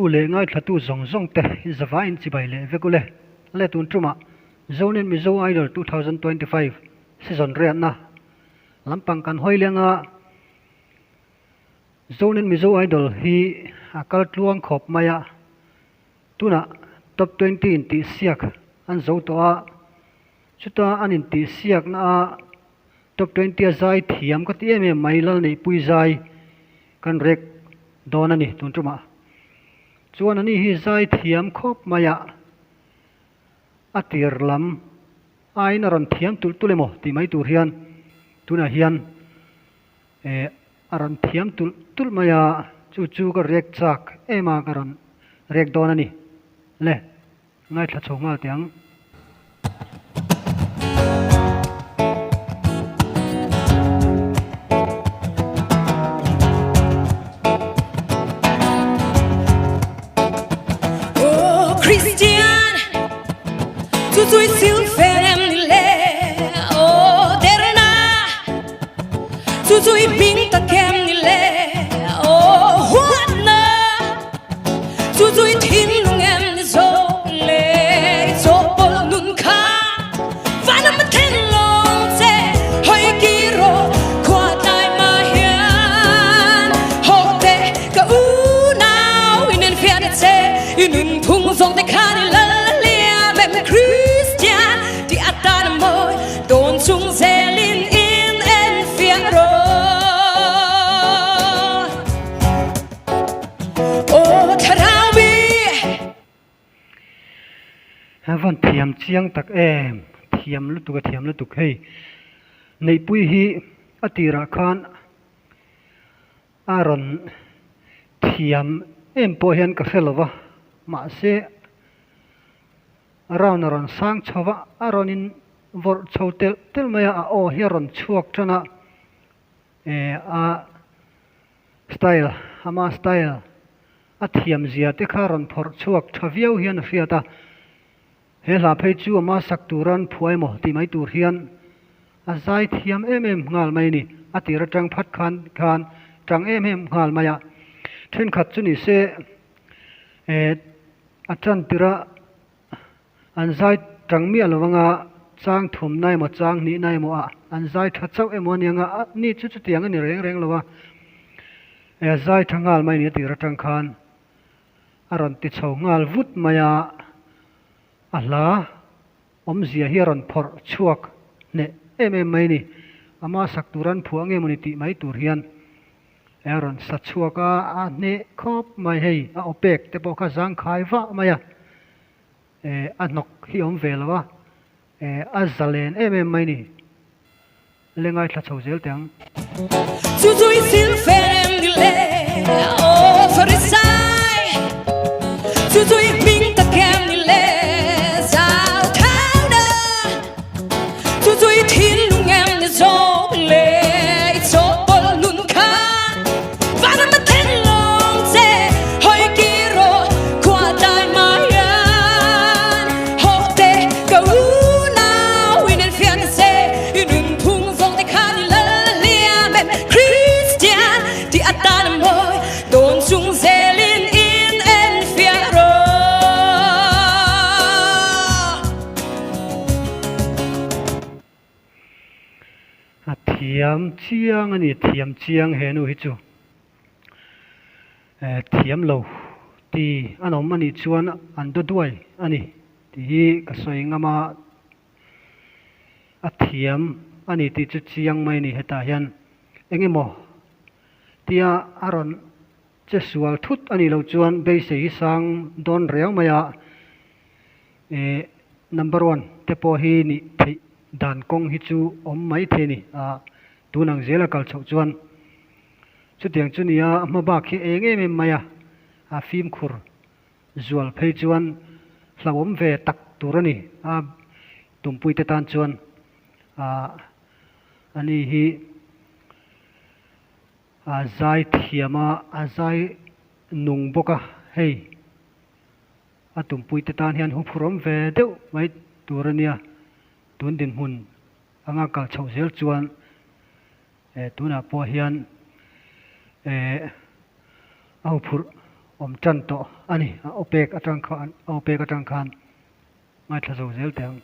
Tu leh ngaithlatu zawng zawng te zavaiin chibai leh vek ule. Le tun tumah Zonet Mizo Idol 2025 season riatna lampang kan hawi leng a, Zonet Mizo Idol hi a kal tluang khawp mai a, tunah top 20 intihsiak an zo tawh a, chuta an intihsiakna a top 20 a zai thiam ka ti em em mai Lalneihpui zai kan rek dawn a ni tun tumah chuan ani hi zai thiam khawp mai a, a tir lam aiin a rawn thiam tulh tulh emaw tih mai tur hian tunah hian eh a rawn thiam tulh tulh mai a, chu chu ka rek chak em a ka rawn rek dawn a ni le ngaithla chho nghal teh ang. Christian, chu chui sil fen ni le oh terna chu chui bing ta kem ni le oh huat na chu chui thin lung em ni zo le zo pol nun kha vanam then long che hoi ki ro khua tai ma hian ho te ka u nau in en fian che in phung zong te khan lal lia mem Christian ti atan moi tôn chung zelin in en fian ro o tharawi Van thiam chiang tak em thiam lutuk a thiam lutuk hei neihpui hi a tirah khan A rawn thiam em pawh hian ka hre lo va, mahse round a rawn sang chho va, a rawn in vawrh chho telh telh mai a, a aw hi a rawn chhuak tan a, eh a style ama style a thiam zia te kha a rawn phawrh chhuak tha viau hian a hriat a, he hla phei chu ama sak turan phuah emaw tih mai tur hian A zai thiam em em nghal mai a ni. A tir atang phat khan khan tang em em nghal mai a. Thenkhat chu ni se eh a tan tirh a an zai tang miah lo anga chang thumna emaw chang hnihna emaw ah an zai tha chauh emaw a ni anga a ni chu chutiang a ni reng reng lo a. Eh a zai tha nghal mai a ni a tir atang khan a rawn ti chho nghal vut mai a. A hla Awmzia hi a rawn phawrh chhuak hneh em em mai a ni. Ama sak tur an phuah nge mawni tih mai tur hian a rawn sa chhuak a, a hneh khawp mai hei a awpek te pawh kha zangkhai vah mai a, eh a hnawk hi a awm ve lo a, eh a zalen em em mai a ni. Le ngaithla chho zel teh ang. Chu chu i thil fem ni le aw Farisai Chu chu i hming ta kem ni le zau thau na Chu chu i thinlung em ni zawk le i chawhpawlh nun kha Vanram a then lawng che hawi kir rawh khua tlai mai an Hawh te ka unau in en fiah na se I nunphung zawng te khan i lal liam em Christian ti atan a mawi tawn chung zelin in en fiah rawh. A thiam chiang a ni, thiam chiang he nu hi chu thiam lo ti an awm a nih chuan an daw duai a ni tih hi ka sawi ngam a. A thiam a ni tih chu chiang mai a ni hetah hian eng emaw tia a rawn che sual thut a nih loh chuan beisei hi sang dawn riau mai a, eh number one te pawh hi nih theih dan kawng hi chu awm mai thei a ni a, tun ang zela kal chhoh chuan chutiang chu nia a hma bak hi eng em em mai a, a fimkhur Zual phei chuan hlauhawm ve tak tur a ni a, Tumpuite tan chuan a ni hi a zai thiam a, a zai nung bawk a, hei a Tumpuite tan hian huphurhawm ve deuh mai tur a nia, tun dinhmun anga kal chhoh zel chuan tunah pawh hian a huphurh. awm tan tawh a ni. A aw pek atang khan a aw pek atang khan ngaithla zo zel teh ang.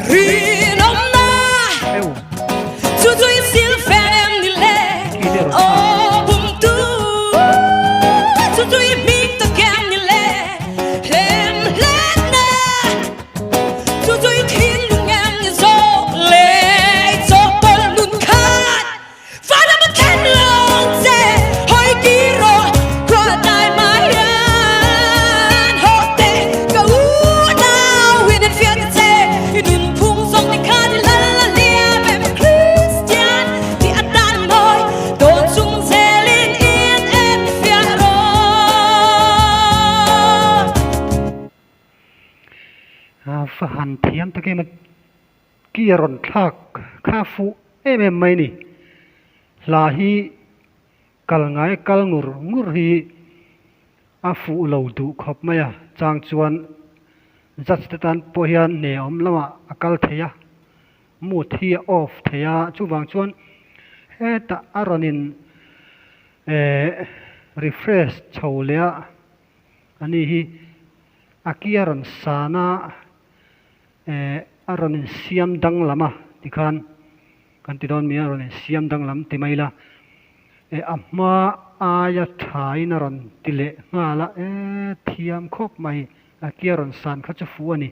Rinawmna chu chu i sil fen em ni le Aw bumtu chu chu i hming tak em ni le Hlem hlenna chu chu i thinlung em ni zawk le I chawhpawlh nun khan Vanram a thlen lo che hawi kir rawh khua tlai hma hian haw teh ka unau in an fiah ta che i nunphung zawng te khan i lal a liam em Kristian tih a tan mawi dawn chung zelin in en fiah rawh. Va han thiam tak em a. Ki a rawn thlak kha fuh em em mai ni. Hla hi kal ngai kal ngur ngur hi a fuh lo duh khawp mai a, chang chuan judge te tan pawh hian hne awm lamah a kal thei a, mood hi a off thei a, chuvang chuan hetah a rawn in eh refresh chho leh a, ani hi a ki a rawn san a. Eh, a rawn insiam danglam a tikhan kan ti dawn mi a rawn insiam danglam ti mai ila. Eh, a hma aia thain a rawn ti leh nghal a, eh, thiam khawp mai, a ki a rawn san kha chu fuh a ni.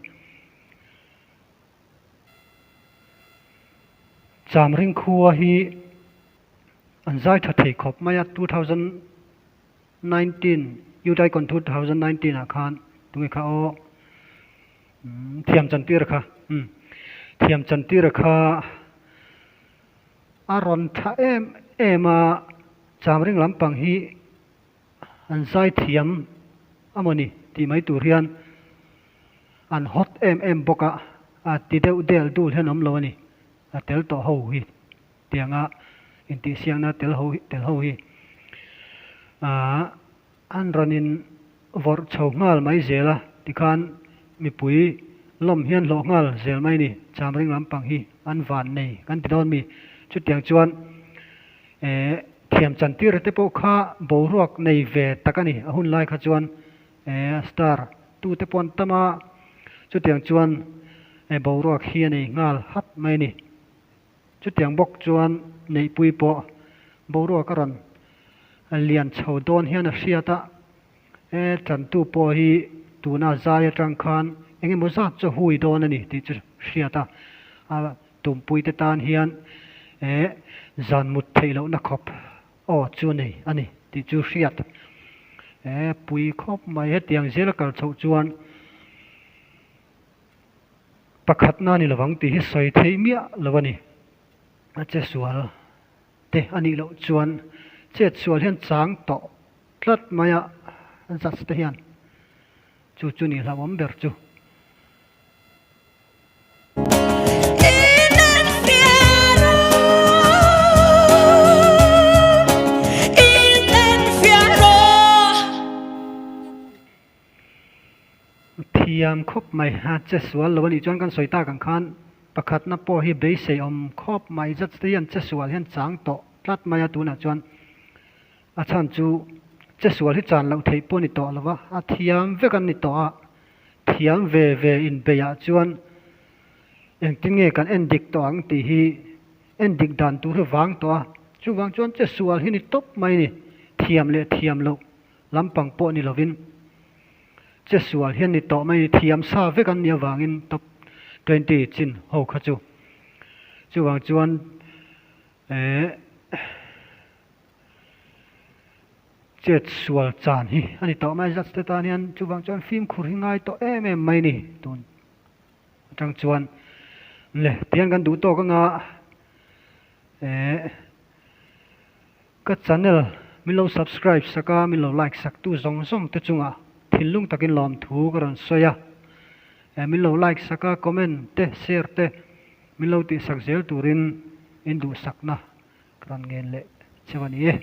Chamring khua hi an zai tha thei khawp mai a, 2019, Youth Icon 2019 ah khan tunge kha aw. Thiam chantir kha umm thiam chantir kha a rawn tha em em a, chamring lampang hi an zai thiam amawni tih mai tur hian an hot em em bawk a, a ti deuh del dul hian awm lo a ni, a tel tawh ho hi tianga intihsiakna tel ho tel ho hi aaa. An rawn in vawrh chho nghal mai zel a, tikhan mipui lawm hian hlawh nghal zel mai ni, chamring lampang hi an van nei kan ti dawn mi? Chutiang chuan eh thiam chantir te pawh kha boruak nei ve tak a ni, a hun lai kha chuan eh star tu te pawh an tam a, chutiang chuan eh boruak hi a nei nghal hat mai ni. Chutiang bawk chuan Neihpui pawh boruak a rawn lian chho dawn hian a hriat a, e tantu pawh hi tuna zai atang khan eng emaw zat chu hui dawn a ni tih chu hriat a, a tumpuite tan hian e zan mut theih lohna khawp aw chu nei a ni tih chu hriat e pui khawp mai. Hetiang zel a kal chhoh chuan Pakhatna a ni lovang tih hi sawi theih miah lo a ni. A che sual te a nih loh chuan chet sual hian chang tawh tlat mai a, judge te hian chu chu nih hlauhawm ber chu. Thiam khawp mai a che sual lo a nih chuan kan sawi tak ang khan pakhatna pawh hi beisei awm khawp mai zat te hian che sual hian chang tawh tlat mai a tunah chuan a chhan chu che sual hi chan loh theih pawh a ni tawh lo va a thiam vek an ni tawh a thiam ve ve inbeiah chuan engtin nge kan en dik tawh ang tih hi en dik dan tur hi vang tawh a chuvang chuan che sual hi ni tawp mai a ni thiam leh thiam loh. Lampang pawh ni lovin che sual hian ni tawh mai thiam sa vek an nih avangin top 20 chin ho kha chu chuvang chuan eh chet sual chan hi a ni tawh mai judge te tan hian chuvang chuan fimkhur hi ngai tawh em em mai ni tun atang chuan le tihian kan duh tawk anga eh Ka channel min lo subscribe sak a, min lo like sak tu zawng zawng te chungah thinlung takin lawmthu ka rawn sawi a. Eh min lo like sak a, comment te, share te min lo tihsak zel turin in duhsakna ka rawn ngen leh cheu a ni e.